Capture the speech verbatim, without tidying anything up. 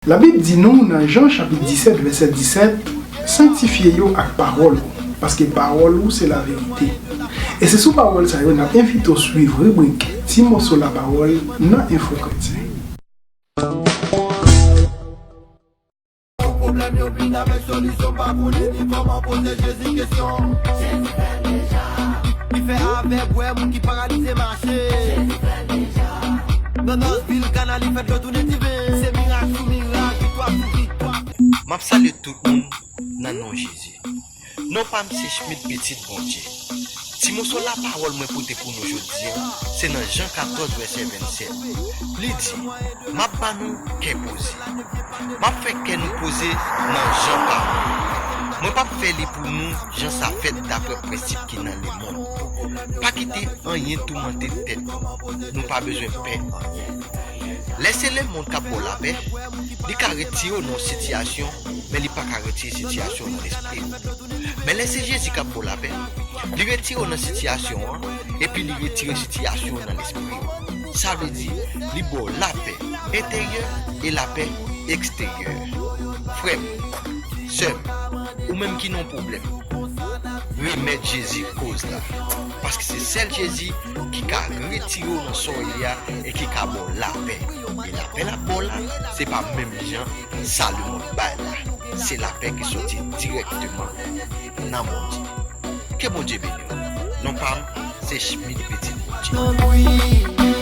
Labib di nou nan Jan chapit disèt vèsè disèt, sanktifye yo ak pawòl ou, paske pawòl ou se laverite. E se sou pawòl sa yo n ap envite w swiv ribrik Ti Moso Lapawòl nan Enfo Kretyen. Tout pwoblèm yo vin avèk solisyon, pa konnen ni kòman poze Jezi kesyon. Jezi fè l deja. Li fè avèg wè, moun ki paralize mache. Jezi fè l deja. Nan Nashville, Ghana, li fè dlo tounen diven. Se mirak sou mirak, viktwa sou viktwa. M ap salye tout moun nan non Jezi. Non pa m se Schmidt Petit Bondye. Ti moso lapawòl mwen pote pou nou jodi a, se nan Jan katòz vèsè vennsèt. Li di, m ap ba nou kè poze. M ap fè kè nou poze nan Jan pa mwen. Mwen p ap fè li pou nou jan sa fèt daprè prensip ki nan lemonn. Pa kite anyen toumante tèt nou. Nou pa bezwen pè anyen. Lè se lemonn k ap ba w lapè, li ka retire w nan yon sitiyasyon, men li pa ka retire sitiyasyon w nan lespri w. Men lè se Jezi k ap ba w lapè, li retire w nan sitiyasyon an, epi li retire sitiyasyon w nan lespri w. Sa vle di, li ba w lapè enteryè e lapè eksteryè. Frè m, sè m, ou menm ki nan yon pwoblèm, remèt Jezi koz la. Paske se sèl Jezi ki ka retire w nan sa w ye a e ki ka ba w lapè. E lapè l ap ba w la, se pa menm jan sa lemonn bay la. Se lapè ki soti dirèkteman nan Bondye. Ke Bondye beni w. Non pa m, se Schmidt Petit Bondye. Tanpri,